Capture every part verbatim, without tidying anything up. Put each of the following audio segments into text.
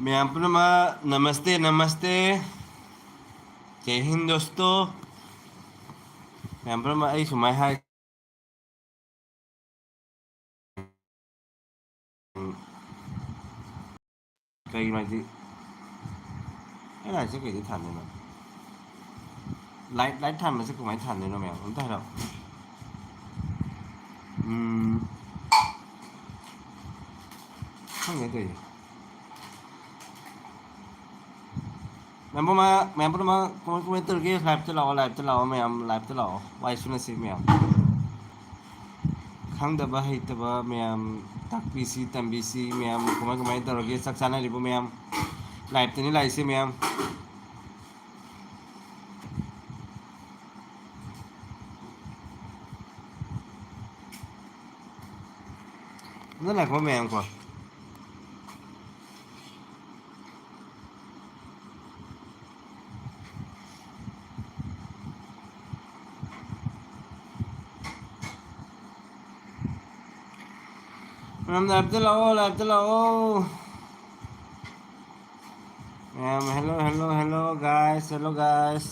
ꯃꯌꯥꯝ ꯄꯨꯝꯅꯃꯛ ꯅꯃꯁꯇꯦ, ꯅꯃꯁꯇꯦ꯫ ꯖꯩ ꯍꯤꯟ ꯗꯣꯁꯇꯣ꯫ ꯃꯌꯥꯝ ꯄꯨꯝꯅꯃꯛ ꯑꯩ ꯁꯨꯃꯥꯏ ꯍꯥꯏ꯫ ꯎꯝ꯫ ꯀꯩꯒꯤꯅꯣ ꯍꯥꯏꯗꯤ, ꯑꯩꯅ ꯍꯥꯏꯁꯦ ꯀꯩꯗ ꯊꯥꯟꯗꯣꯏꯅꯣ? ꯂꯥꯏꯠ, ꯂꯥꯏꯠ ꯊꯥꯟꯕꯁꯦ ꯀꯃꯥꯏꯅ ꯊꯥꯟꯗꯣꯏꯅꯣ ꯃꯌꯥꯝ? ꯑꯝꯇ ꯍꯥꯏꯔꯛꯑꯣ꯫ ꯎꯝ꯫ ꯈꯪꯗꯦ ꯇꯧꯔꯤꯁꯦ꯫ ꯃꯌꯥꯝ ꯄꯨꯝꯅꯃꯛ, ꯃꯌꯥꯝ ꯄꯨꯝꯅꯃꯛ ꯀꯃꯥꯏ, ꯀꯃꯥꯏꯅ ꯇꯧꯔꯤꯒꯦ? ꯂꯥꯏꯞꯇ ꯂꯥꯛꯑꯣ, ꯂꯥꯏꯞꯇ ꯂꯥꯛꯑꯣ ꯃꯌꯥꯝ, ꯂꯥꯏꯞꯇ ꯂꯥꯛꯑꯣ꯫ ꯋꯥꯏ ꯁꯨꯅꯁꯤ ꯃꯌꯥꯝ꯫ ꯈꯪꯗꯕ ꯍꯩꯇꯕ ꯃꯌꯥꯝ ꯇꯥꯛꯄꯤꯁꯤ, ꯇꯝꯕꯤꯁꯤ ꯃꯌꯥꯝ꯫ ꯀꯃꯥꯏ, ꯀꯃꯥꯏꯅ ꯇꯧꯔꯒꯦ? ꯆꯥꯛ ꯆꯥꯅꯔꯤꯕꯣ ꯃꯌꯥꯝ? ꯂꯥꯏꯞꯇꯅꯤ ꯂꯥꯛꯏꯁꯦ ꯃꯌꯥꯝ꯫ ꯑꯗꯨ ꯂꯥꯛꯄ ꯃꯌꯥꯝ ꯀꯣ꯫ ꯃꯌꯥꯝ ꯂꯥꯏꯞꯇ ꯂꯥꯛꯑꯣ, ꯂꯥꯏꯞꯇ ꯂꯥꯛꯑꯣ꯫ ꯃꯌꯥꯝ, hello, hello, hello, guys, hello, guys.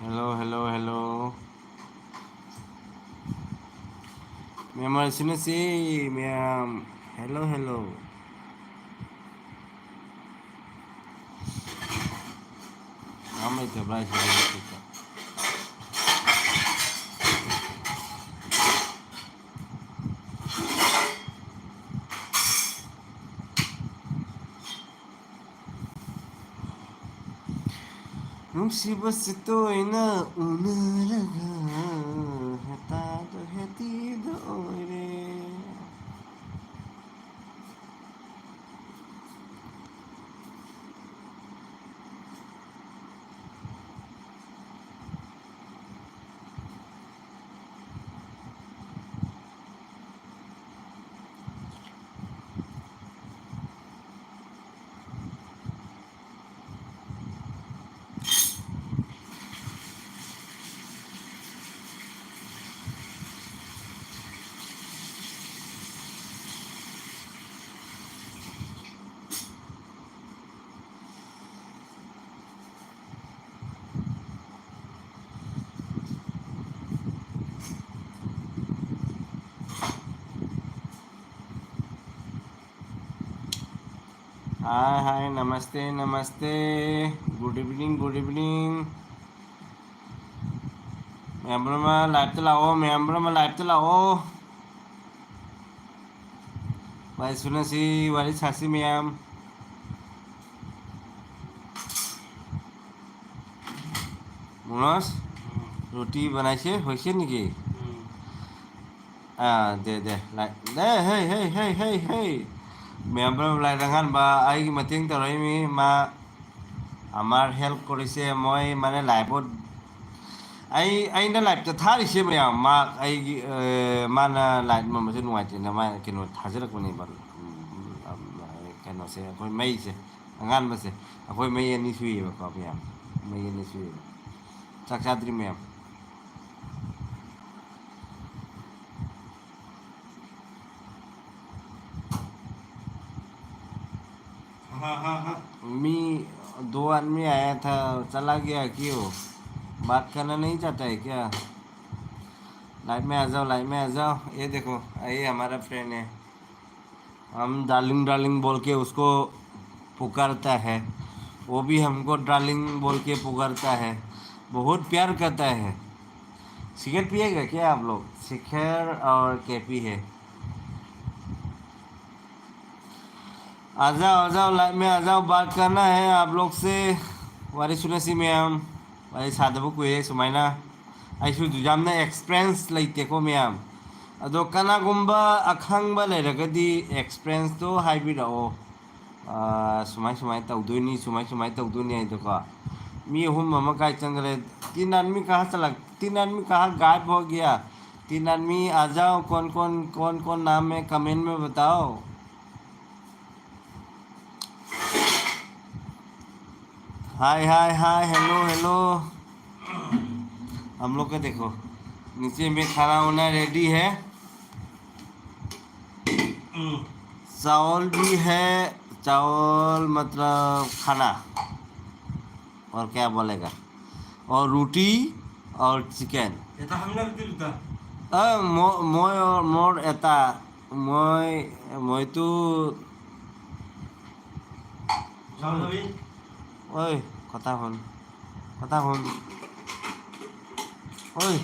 Hello, hello, hello. ꯃꯌꯥꯝ ꯃꯔꯛꯁꯤꯅꯁꯤ, ꯃꯌꯥꯝ꯫ Hello, hello. ꯀꯅꯥꯝ ꯂꯩꯇꯕ꯭ꯔꯥ ꯍꯥꯏꯁꯤꯕꯣ? ꯅꯨꯡꯁꯤꯕꯁꯤ ꯇꯣꯏꯅ ꯎꯅꯔꯒ ꯍꯦꯇꯥꯗ ꯍꯦꯇꯤꯗ ꯑꯣꯏꯔꯦ꯫ Hi, hi, namaste, namaste. Good evening, good evening. ꯃꯌꯥꯝ ꯄꯨꯝꯅꯃꯛ live ꯇ ꯂꯥꯛꯑꯣ, ꯃꯌꯥꯝ ꯄꯨꯝꯅꯃꯛ live ꯇ ꯂꯥꯛꯑꯣ꯫ ꯋꯥꯔꯤ ꯁꯨꯅꯁꯤ, ꯋꯥꯔꯤ ꯁꯥꯁꯤ ꯃꯌꯥꯝ꯫ ꯃꯣꯅꯣꯖ, ꯔꯣꯇꯤ ꯕꯅꯥꯏꯁꯦ, ꯍꯣꯏꯁꯦ ꯅꯤꯀꯤ? ꯑꯥ, ꯗꯦ, ꯗꯦ, ꯂꯥꯏ-, ꯗꯦ, ꯍꯦ, ꯍꯦ, ꯍꯦ, ꯍꯦ, ꯍꯦ꯫ ꯃꯌꯥꯝ ꯄꯨꯝꯅꯃꯛ ꯂꯥꯏ ꯂꯪꯍꯟꯕ ꯑꯩꯒꯤ ꯃꯇꯦꯡ ꯇꯧꯔꯛꯏꯃꯤ꯫ ꯃꯥ ꯑꯃꯥꯔ help ꯀꯣꯔꯤꯁꯦ ꯃꯣꯏ ꯃꯥꯅꯦ live ত꯫ ꯑꯩ, ꯑꯩꯅ live ꯇ ꯊꯥꯔꯤꯁꯦ ꯃꯌꯥꯝ, ꯃꯥ ꯑꯩꯒꯤ, ꯑ, ꯃꯥꯅ live ꯃꯝꯕꯁꯦ ꯅꯨꯡꯉꯥꯏꯇꯦꯅ ꯃꯥ ꯀꯩꯅꯣ ꯊꯥꯖꯔꯛꯄꯅꯦꯕ꯫ ꯎꯝ, ꯎꯝ, ꯀꯩꯅꯣꯁꯦ, ꯑꯩꯈꯣꯏ ꯃꯩꯁꯦ, ꯑꯉꯥꯟꯕꯁꯦ꯫ ꯑꯩꯈꯣꯏ ꯃꯩ ꯑꯅꯤ ꯁꯨꯏꯌꯦꯕꯀꯣ ꯃꯌꯥꯝ, ꯃꯩ ꯑꯅꯤ ꯁꯨꯏꯌꯦꯕ꯫ ꯆꯥꯛ ꯆꯥꯗ꯭ꯔꯤ ꯃꯌꯥꯝ꯫ हाँ, हाँ, हाँ। मी दो आदमी आया था, चला गया क्यों? बात करना नहीं चाहता है क्या? लाइव में आ जाओ, लाइव में आ जाओ। ये देखो, ये हमारा फ्रेंड है। हम डार्लिंग डार्लिंग बोल के उसको पुकारता है, वो भी हमको डार्लिंग बोल के पुकारता है। बहुत प्यार करता है। सिगरेट पिएगा क्या आप लोग? शिखर और केपी है। आ जाओ, आ जाओ, लाइव में आ जाओ, बात करना है आप लोग से। ꯋꯥꯔꯤ ꯁꯨꯅꯁꯤ ꯃꯌꯥꯝ꯫ ꯋꯥꯔꯤ ꯁꯥꯗꯕ ꯀꯨꯏꯔꯦ ꯁꯨꯃꯥꯏꯅ꯫ ꯑꯩꯁꯨ ꯌꯥꯝꯅ experience ꯂꯩꯇꯦꯀꯣ ꯃꯌꯥꯝ꯫ ꯑꯗꯣ ꯀꯅꯥꯒꯨꯝꯕ ꯑꯈꯪꯕ ꯂꯩꯔꯒꯗꯤ experience ꯇꯣ ꯍꯥꯏꯕꯤꯔꯛꯑꯣ꯫ ꯑꯥ, ꯁꯨꯃꯥꯏ ꯁꯨꯃꯥꯏ ꯇꯧꯗꯣꯏꯅꯤ, ꯁꯨꯃꯥꯏ ꯁꯨꯃꯥꯏ ꯇꯧꯗꯣꯏꯅꯤ ꯍꯥꯏꯗꯣꯀꯣ꯫ ꯃꯤ ꯑꯍꯨꯝ ꯑꯃ ꯀꯥꯏ ꯆꯪꯈ꯭ꯔꯦ? तीन आदमी कहाँ चला, तीन आदमी कहाँ गायब हो गया? तीन आदमी आ जाओ, कौन कौन, कौन कौन नाम है, comment में बताओ। हाय, हाय, हाय, हेलो, हेलो। हम लोग का देखो, नीचे में खाना वाना रेडी है। चावल भी है, चावल मतलब खाना, और क्या बोलेगा, और रोटी और चिकन। এটা হামনার দিলতা। মই, মই, মোৰ এটা, মই, মইতো ꯍꯣꯏ, ꯀꯇꯥ ꯍꯣꯟ꯫ ꯀꯇꯥ ꯍꯣꯟ꯫ ꯍꯣꯏ꯫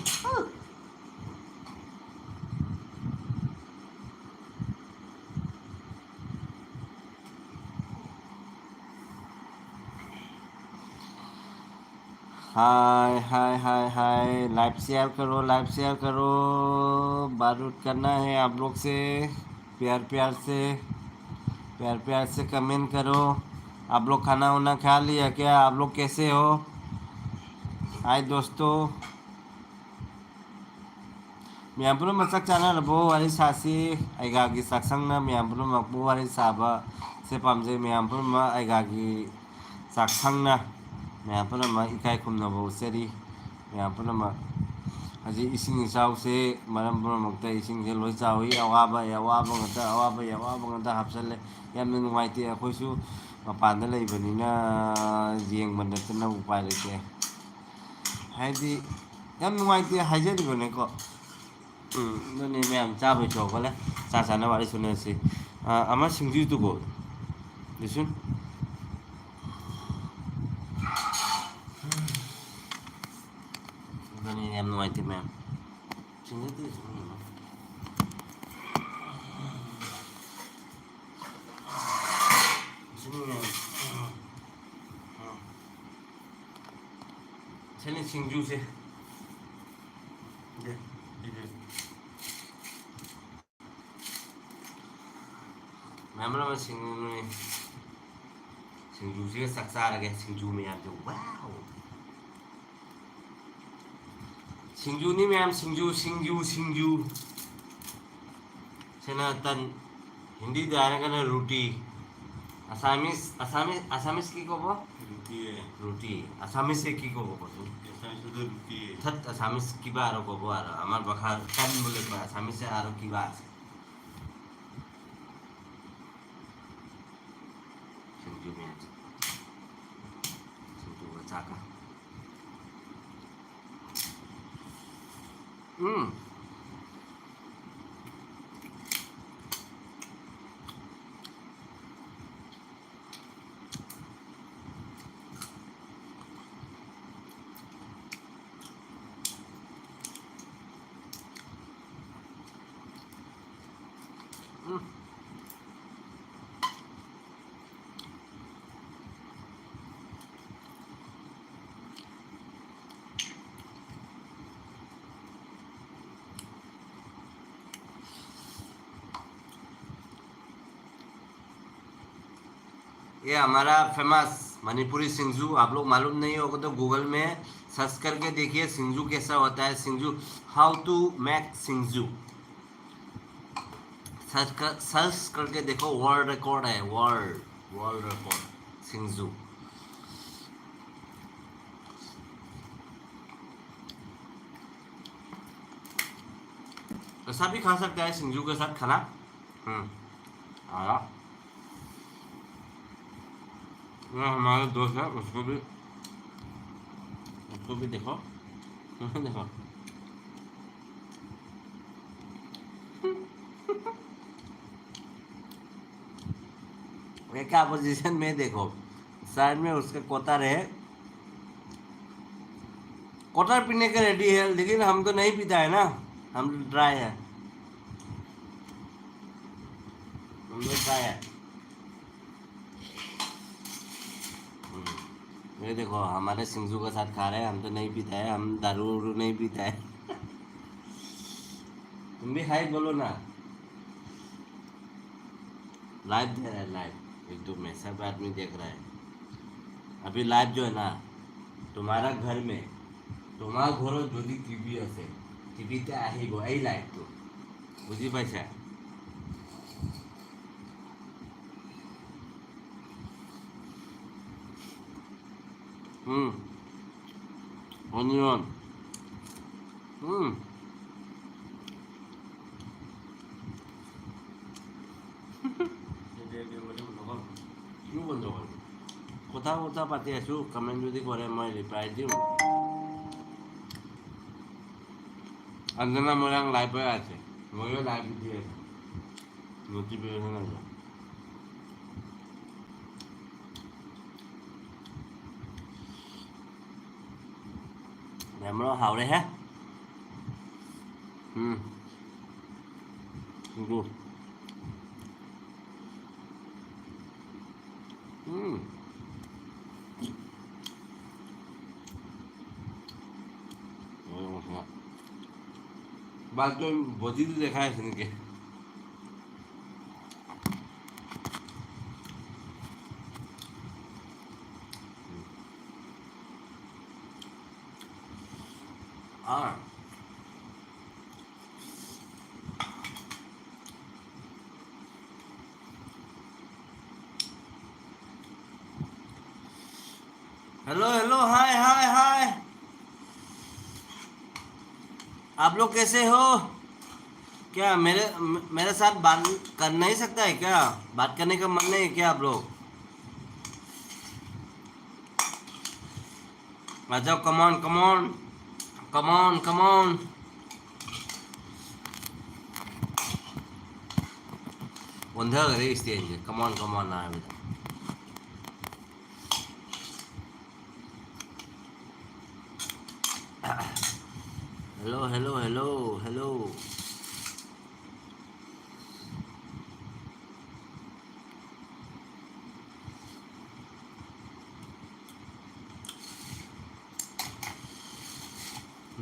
हाय, हाय, हाय, हाय। लाइव शेयर करो, लाइव शेयर करो। बारूद करना है आप लोग से। प्यार, प्यार से, प्यार, प्यार से कमेंट करो। आप लोग खाना वाना खा लिया क्या? आप लोग कैसे हो? हाय दोस्तों। ꯃꯌꯥꯝ ꯄꯨꯝꯅꯃꯛ ꯆꯥꯛ ꯆꯥꯅꯔꯕꯣ? ꯋꯥꯔꯤ ꯁꯥꯁꯤ꯫ ꯑꯩꯒꯥꯒꯤ ꯆꯥꯛꯁꯪꯅ ꯃꯌꯥꯝ ꯄꯨꯝꯅꯃꯛꯄꯨ ꯋꯥꯔꯤ ꯁꯥꯕꯁꯦ ꯄꯥꯝꯖꯩ꯫ ꯃꯌꯥꯝ ꯄꯨꯝꯅꯃꯛ ꯑꯩꯒꯥꯒꯤ ꯆꯥꯛꯁꯪꯅ ꯃꯌꯥꯝ ꯄꯨꯝꯅꯃꯛ ꯏꯀꯥꯏ ꯈꯨꯝꯅꯕ ꯎꯠꯆꯔꯤ꯫ ꯃꯌꯥꯝ ꯄꯨꯝꯅꯃꯛ ꯍꯧꯖꯤꯛ ꯏꯁꯤꯡ ꯏꯆꯥꯎꯁꯦ ꯃꯔꯝ ꯄꯨꯝꯅꯃꯛꯇ ꯏꯁꯤꯡꯁꯦ ꯂꯣꯏ ꯆꯥꯎꯏ꯫ ꯑꯋꯥꯕ ꯑꯋꯥꯕ ꯉꯥꯛꯇ, ꯑꯋꯥꯕ ꯑꯋꯥꯕ ꯉꯥꯛꯇ ꯍꯥꯞꯆꯜꯂꯦ꯫ ꯌꯥꯝꯅ ꯅꯨꯡꯉꯥꯏꯇꯦ꯫ ꯑꯩꯈꯣꯏꯁꯨ ꯃꯄꯥꯟꯗ ꯂꯩꯕꯅꯤꯅ ꯌꯦꯡꯕ ꯅꯠꯇꯅ ꯎꯄꯥꯏ ꯂꯩꯇꯦ꯫ ꯍꯥꯏꯗꯤ ꯌꯥꯝ ꯅꯨꯡꯉꯥꯏꯇꯦ ꯍꯥꯏꯖꯔꯤꯕꯅꯦꯀꯣ꯫ ꯎꯝ, ꯑꯗꯨꯅꯤ ꯃꯌꯥꯝ ꯆꯥꯕꯩ ꯆꯧꯈꯠꯂꯦ꯫ ꯆꯥ ꯆꯥꯅꯕ ꯋꯥꯔꯤ ꯁꯨꯅꯔꯁꯤ꯫ ꯑ, ꯑꯃ ꯁꯤꯡꯖꯨꯗꯨꯀꯣ꯫ ꯂꯤꯁꯤꯡ꯫ ꯑꯗꯨꯅꯤ ꯌꯥꯝ ꯅꯨꯡꯉꯥꯏꯇꯦ ꯃꯌꯥꯝ꯫ ꯁꯤꯡꯖꯨꯗꯤ ꯁꯤꯡꯖꯨ꯫ ꯁꯤꯡꯖꯨ ꯃꯌꯥꯝ꯫ ꯁꯤꯅꯤ ꯁꯤꯡꯖꯨꯁꯦ꯫ ꯗꯦ, ꯁꯤꯁꯦ꯫ ꯃꯌꯥꯝ ꯑꯃ ꯁꯤꯡꯖꯨꯅꯦ꯫ ꯁꯤꯡꯖꯨꯁꯤꯒ ꯆꯥꯛ ꯆꯥꯔꯒꯦ꯫ ꯁꯤꯡꯖꯨ ꯃꯌꯥꯝꯁꯦ꯫ ꯋꯥꯎ! ꯁꯤꯡꯖꯨꯅꯤ ꯃꯌꯥꯝ, ꯁꯤꯡꯖꯨ, ꯁꯤꯡꯖꯨ, ꯁꯤꯡꯖꯨ꯫ ꯁꯤꯅ ꯇꯟ, ꯍꯤꯟꯗꯤꯗ ꯍꯥꯏꯔꯒꯅ ꯔꯨꯇꯤ꯫ ꯑꯁꯥꯃꯤꯁ, ꯑꯁꯥꯃꯤꯁ, ꯑꯁꯥꯃꯤꯁ কি ক'ব? ৰুটি। ৰুটি। আছামিছে কি ক'ব কচোন? আছামিছত ৰুটি। ঠেত, আছামিছ কিবা আৰু ক'ব আৰু। আমাৰ ভাষা টান বুলি কয়, আছামিছে আৰু কিবা আছে। ꯁꯤꯡꯖꯨ ꯃꯌꯥꯝꯁꯦ꯫ ꯁꯤꯡꯖꯨꯒ ꯆꯥꯛꯀ꯫ ꯎꯝ꯫ ये हमारा फेमस मणिपुरी सिंजू, आप लोग मालूम नहीं होगा तो गूगल में सर्च करके देखिए सिंजू कैसा होता है। सिंजू, how to make सिंजू, सर्च कर, सर्च करके देखो, वर्ल्ड रिकॉर्ड है, वर्ल्ड, वर्ल्ड रिकॉर्ड सिंजू। ऐसा भी खा सकता है सिंजू के साथ खाना। हम्म, आया। ये हमारे दोस्त है, उसको भी, उसको भी देखो, देखो। ये क्या पोजीशन में देखो, साइड में उसका कोतर है। कोतर पीने के रेडी है, लेकिन हम तो नहीं पीता है ना, हम तो ड्राई है, हम तो ड्राई है। हम्म। ये देखो, हमारे सिंजू के साथ खा रहे हैं, हम तो नहीं पीता है, हम दारू उरू नहीं पीता है। तुम भी हाय बोलो ना। लाइव दे रहा है, लाइव। YouTube में सब आदमी देख रहा है। अभी लाइव जो है ना, तुम्हारा घर में, তোমার ঘৰত যদি টিভি আছে, টিভিতে আহিব এই লাইভটো। বুজি পাইছা? হুম। অনিয়ন। হুম। কিয় বন্ধ কৰিম? কথা কথা পাতি আছো, কমেণ্ট যদি কৰে মই ৰিপ্লাই দিম। অঞ্জনা মৰাং লাইভে আছে, ময়ো লাইভ দি আছো। নটিফিকেশ্যন আহিব। বেমৰা হাওৰেহে। উম। গুড। উম। বাদ তই বডিটো দেখাই আছে নেকি? हाँ। हेलो, हेलो, हाय, हाय, हाय। आप लोग कैसे हो? क्या मेरे, म-, मेरे साथ बात कर नहीं सकता है क्या? बात करने का मन नहीं है क्या आप लोग? आ जाओ, come on, come on, come on, come on. ꯑꯣꯟꯊꯈ꯭ꯔꯦ stage꯫ Come on, come on ꯍꯥꯏꯕꯗ꯫ Hello, hello, hello, hello.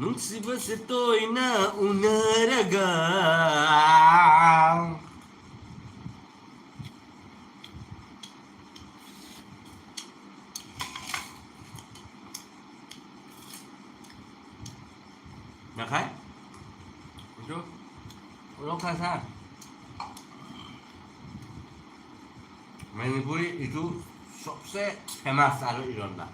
ꯅꯨꯡꯁꯤꯕꯁꯦ ꯇꯣꯏꯅ ꯎꯅꯔꯒ꯫ নাখায়? এইটো অলপ খাইছা? মণিপুৰী এইটো চবচে famous আলু ইৰণটা।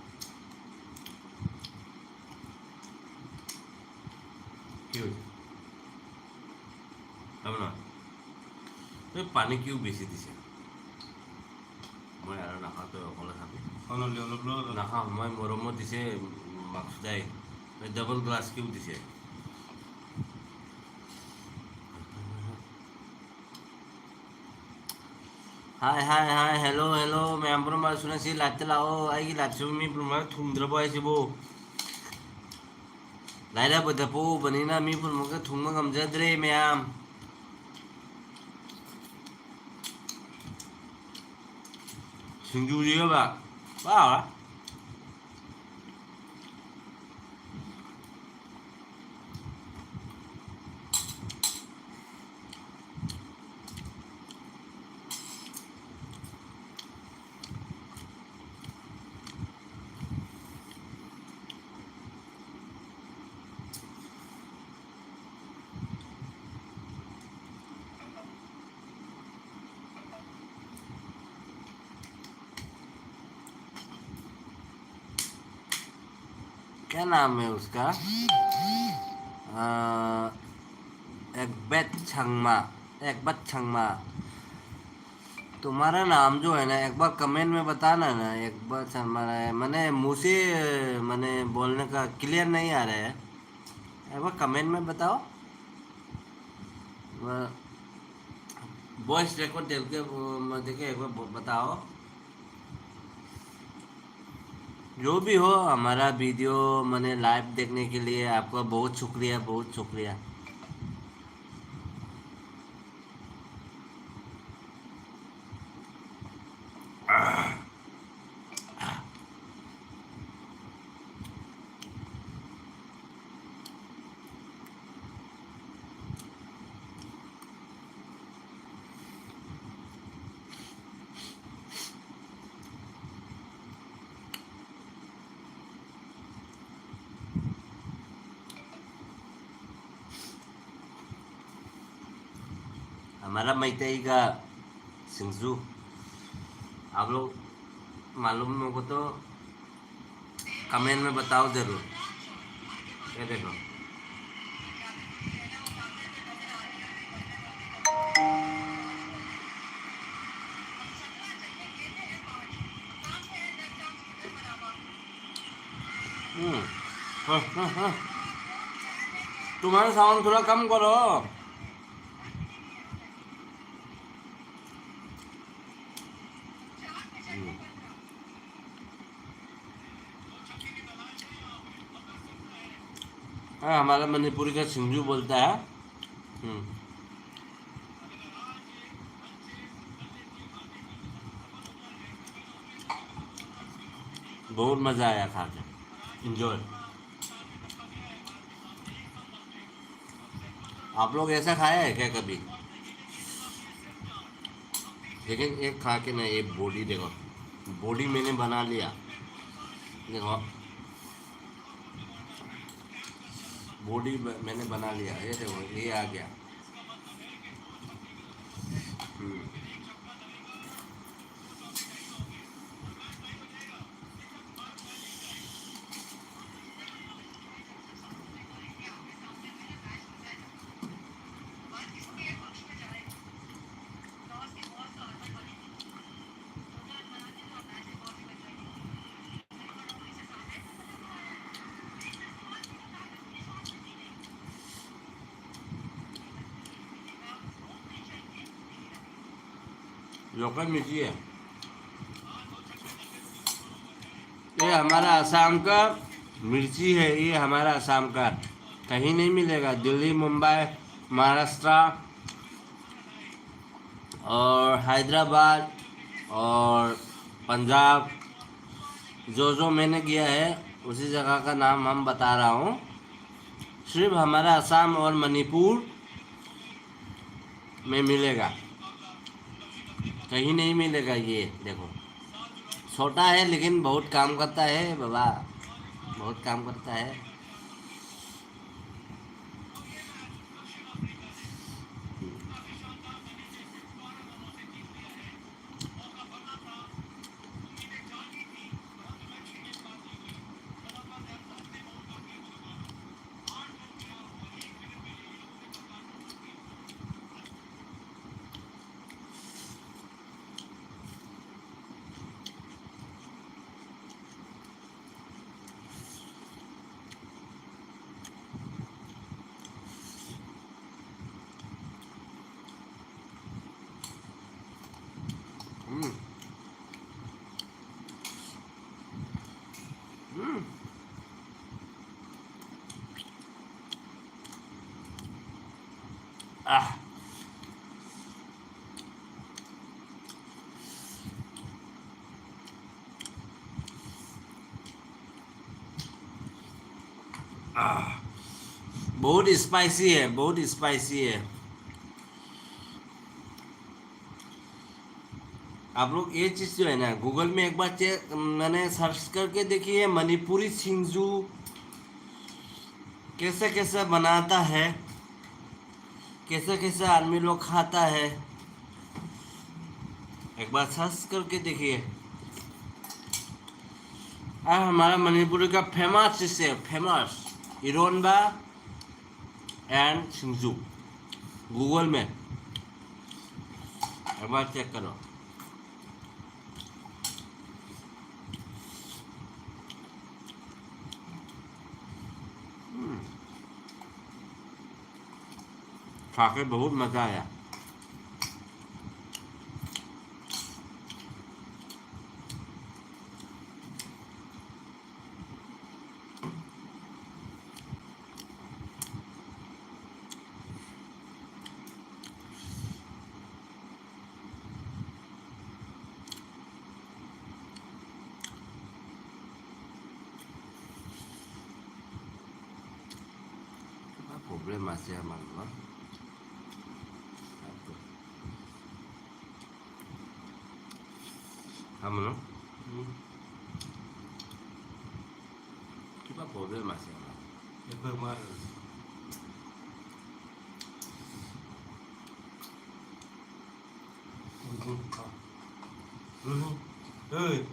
কি হৈছে? খাব না? এই পানী কিয় বেছি দিছে? মই আৰু নাখাওঁ, তই অকলে খাবি। অ, নহ'লে অলপ অলপ নাখাওঁ, মই মৰমত দিছে, উম, মাকসুদাই। এই ডাবল গ্লাছ কিয় দিছে? Hi, hi, hi, hello, hello, ꯃꯌꯥꯝ ꯄꯨꯝꯅꯃꯛ ꯁꯨꯅꯁꯤ live ꯇ ꯂꯥꯛꯑꯣ꯫ ꯑꯩꯒꯤ live ꯁꯤꯕꯨ ꯃꯤ ꯄꯨꯝꯅꯃꯛ ꯊꯨꯡꯗ꯭ꯔꯕꯣ ꯍꯥꯏꯁꯤꯕꯨ? ꯂꯥꯏꯔꯕꯗ ꯄꯣꯛꯎꯕꯅꯤꯅ ꯃꯤ ꯄꯨꯝꯅꯃꯛꯀ ꯊꯨꯡꯕ ꯉꯝꯖꯗ꯭ꯔꯦ ꯃꯌꯥꯝ꯫ ꯁꯤꯡꯖꯨꯁꯤꯒꯕ ꯄꯥꯎ꯫ क्या नाम है उसका? अ, एकबत संगमा, एकबत संगमा। तुम्हारा नाम जो है ना, एक बार कमेंट में बताना ना, एकबत संगमा है। मैंने मुंह से, मैंने बोलने का क्लियर नहीं आ रहा है, एक बार कमेंट में बताओ। वॉइस रिकॉर्ड देख के, वो, मैं देखे, एक बार ब-, बताओ। जो भी हो, हमारा वीडियो, मैंने लाइव देखने के लिए आपका बहुत शुक्रिया, बहुत शुक्रिया। हमारा मैतई का सिंजू, आप लोग मालूम हो तो कमेंट में बताओ जरूर। ये देखो। हम्म। हाँ, हाँ, हाँ। तुम्हारा साउंड थोड़ा कम करो। हम्म। हाँ, हमारा मणिपुरी का सिंजू बोलता है। हम्म। बहुत मज़ा आया खा के। एंजॉय। आप लोग ऐसा खाया है क्या कभी? लेकिन एक खा के ना, ये बॉडी देखो, बॉडी मैंने बना लिया। देखो, बॉडी ब-, मैंने बना लिया। ये देखो, ये आ गया। हम्म। लोकल मिर्ची है। ये हमारा आसाम का मिर्ची है, ये हमारा आसाम का। कहीं नहीं मिलेगा, दिल्ली, मुंबई, महाराष्ट्र और हैदराबाद और पंजाब, जो जो मैंने गया है उसी जगह का नाम हम बता रहा हूँ। सिर्फ हमारा आसाम और मणिपुर में मिलेगा, कहीं नहीं मिलेगा। ये देखो, छोटा है लेकिन बहुत काम करता है बाबा, बहुत काम करता है। हम्म। हम्म। आह। आह। बहुत स्पाइसी है, बहुत स्पाइसी है। आप लोग ये चीज़ जो है ना, गूगल में एक बार चेक, मैंने सर्च करके देखिए, मणिपुरी सिंजू कैसे कैसे बनाता है, कैसे कैसे आदमी लोग खाता है, एक बार सर्च करके देखिए। और हमारा मणिपुरी का फेमस चीज़ है, फेमस इरोनबा एंड सिंजू। गूगल में एक बार चेक करो। हम्म। खा के बहुत मज़ा आया। Problema se llama, ¿no? Exacto. Vámonos. Mm. ¿Qué más problema se llama? Es problema. Ujú. Ah. Ujú. Eh.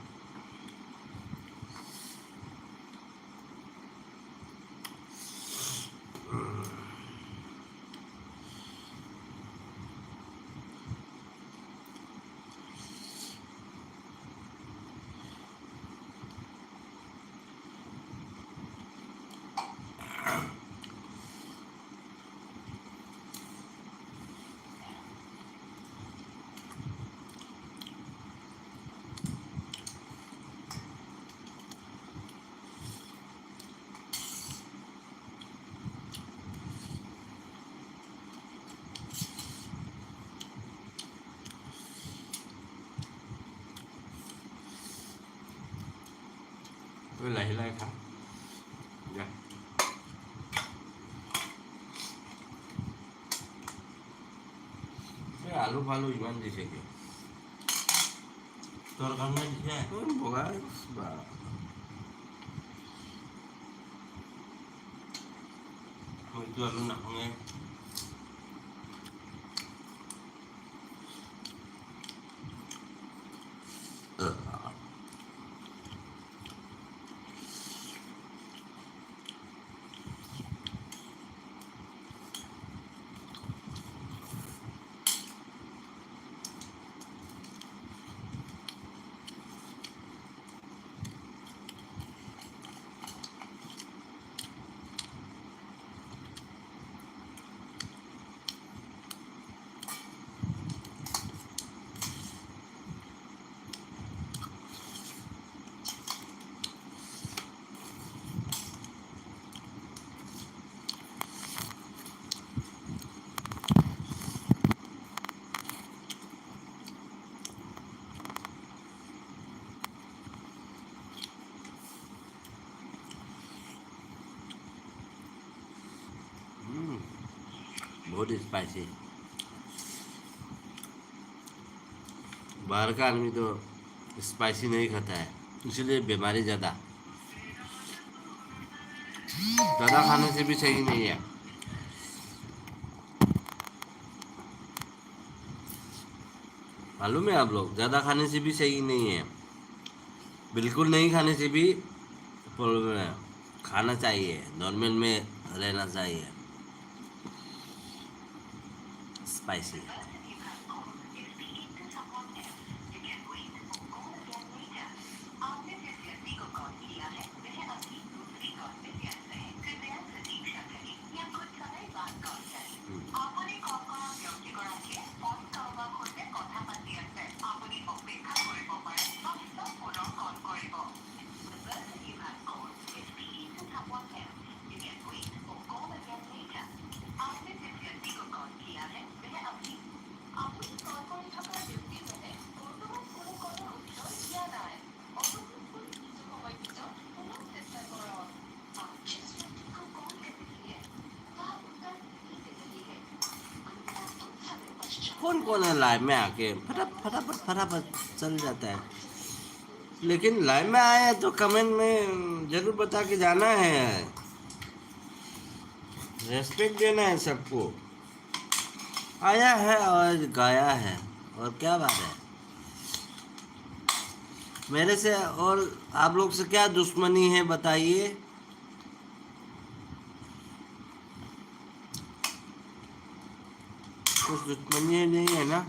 ওই লাহে লাহে খা। যা। এ, আলু ফালু ইমান দিছে কিয়? তোৰ কাৰণে দিছে? উম, বগা, বা। মইতো আলু নাখাওঁৱে। बहुत स्पाइसी। बाहर का आदमी तो स्पाइसी नहीं खाता है, इसीलिए बीमारी ज़्यादा। ज़्यादा खाने से भी सही नहीं है, मालूम है आप लोग? ज़्यादा खाने से भी सही नहीं है, बिल्कुल नहीं खाने से भी प्रॉब्लम है। खाना चाहिए, नॉर्मल में रहना चाहिए। स्पाइसी। कौन कौन है लाइव में आके फटाफट फटाफट फटाफट चल जाता है, लेकिन लाइव में आए तो कमेंट में जरूर बता के जाना है, रेस्पेक्ट देना है सबको। आया है और गाया है, और क्या बात है? मेरे से और आप लोग से क्या दुश्मनी है बताइए? कुछ दुश्मनी नहीं है ना?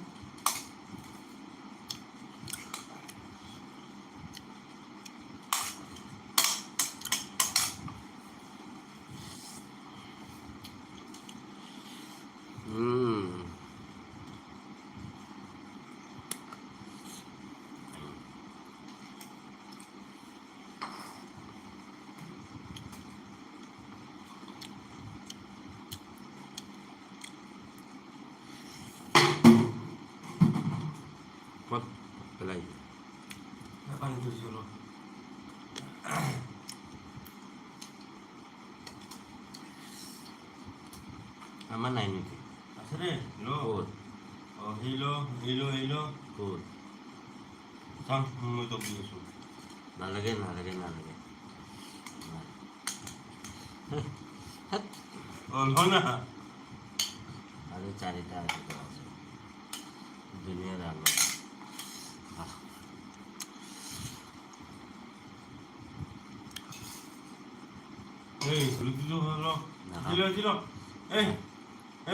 हम्म। আমাৰ নাই নেকি? আছে দে, ল। ক'ত? অ, হেৰি ল, হেৰি ল, হেৰি ল। ক'ত? চাওঁ, মই তোক দি আছোঁ। নালাগে, নালাগে, নালাগে। নাই। অ, নহয় না। আৰু চাৰিটা আছে, দহ আছে। ধুনীয়া ডাঙৰ। বাহ। এই, ৰুটিটো ল। নাখাওঁ। দি ল, দি ল। এই,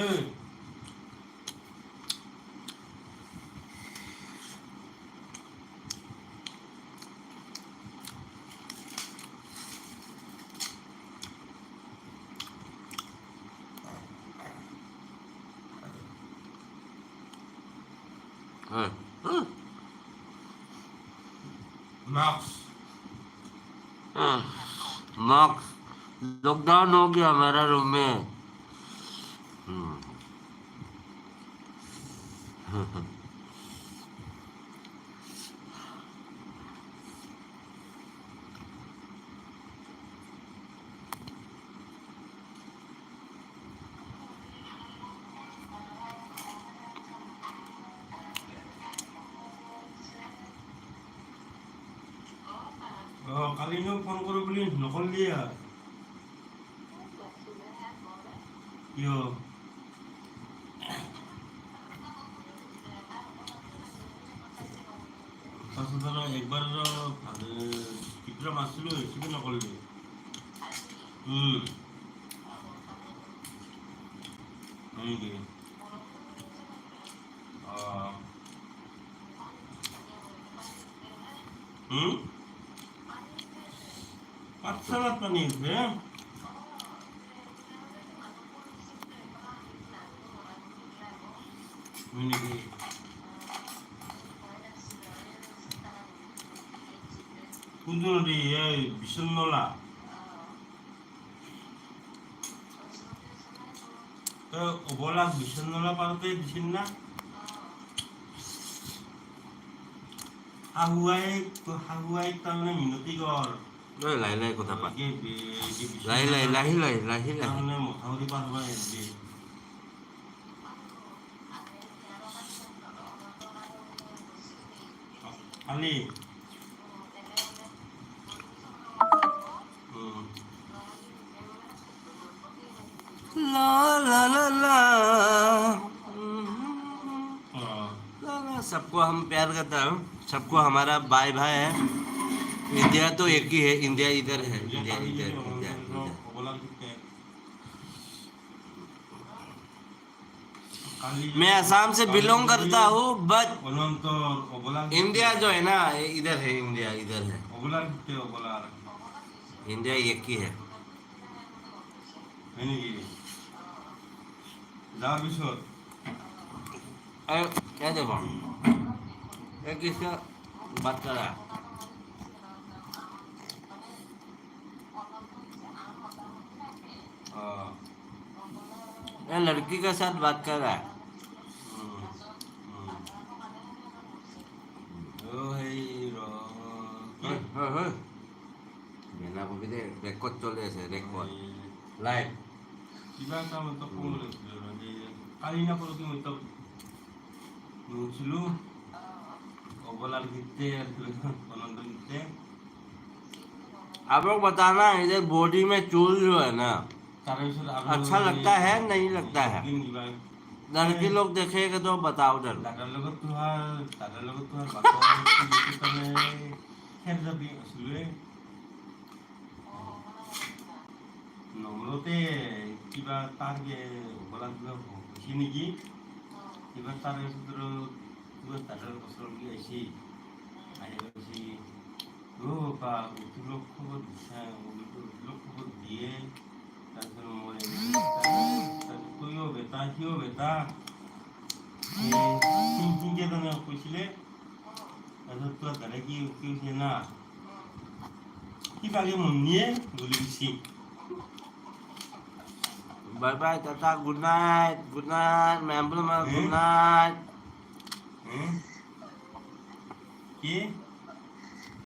এই। मास्क। मास्क। लॉकडाउन हो गया हमारा रूम में। हम्म। অ, কালি মই ফোন কৰোঁ বুলি নকৰিলি আৰ। কিয়? পাছত আৰু একবাৰ আৰু ভালে কিবা মাতিছিলোঁ, ৰিচিভ নকৰিলি। উম। হয় নেকি? অ। হুম? পাঠশালাত পানী আছে? হয় নেকি? কোনটো নদী? এই বিষ্ণুনলা? তই অবলা বিষ্ণুনলা পাৰতে দিছিল না? শাহুৱাই, শাহুৱাই তাৰমানে মিনতি কৰ। ঐ, লাহে লাহে কথা পাত। এই বি-, এই বি-, লাহে লাহে, লাহে লাহে, লাহে লাহে। তাৰমানে মথাউৰি পাৰ হোৱা এৰি দিয়ে। কালি। হুম। লা, লা, লা, লা। হুম। লা, লা, सबको हम प्यार करता हूँ, सबको हमारा बाय बाय है। इंडिया तो एक ही है, इंडिया इधर है, इंडिया इधर, इंडिया, इंडिया। मैं असम से बिलोंग करता हूँ, बट इंडिया जो है ना, ये इधर है, इंडिया इधर है। इंडिया एक ही है। হয় নেকি? যাৱাৰ পিছত? अरे, क्या देखो? ये किसका बात कर रहा है? हाँ। ये लड़की के साथ बात कर रहा है। হুম, হুম। ও হেই ৰ। হয়, হয়, হয়। বেনা কবি দে, ৰেকৰ্ড চলি আছে, ৰেকৰ্ড। এই লাইভ। কিবা এটা মই তোক ক'ম বুলি ভাবিছিলোঁ ৰ, এই কালি না পৰহি মই তোক নুঠিলো। অবলাৰ গীতে, আনন্দ গীতে। आप लोग बताना, इधर बॉडी में चूल जो है ना, তাৰপিছত আৰু अच्छा এই लगता है, नहीं लगता है? দিন কিবা। लड़की लोग देखेगा तो बताओ जरा। দাদাৰ লগত তো আৰু, দাদাৰ লগত তো আৰু বাটৰ কাৰণে খেৰ জাপি আছিলোৱে। নম্ৰতে কিবা তাৰ গে-, গলাত কিবা হৈছে নেকি? কিবা তাৰ ওচৰত কিবা দাদাৰ ওচৰত বুলি আহিছে। আহি কৈছে, "অ' বা, অতুলক খবৰ দিছা, অতুলক খবৰ দিয়ে।" তাৰপিছত মই, তাৰপিছত তইও বেটা, সিও বেটা। এই সি-, সিংকে জানো কৈছিলে। তাৰপিছত তোৰ দাদাই কি, কি হৈছে না? কি বাগে মন নিয়ে বুলি কৈছে। Bye bye, tata, good night, good night, মেম বোলো মই, গুড হুম? নাইট। হুম? কি?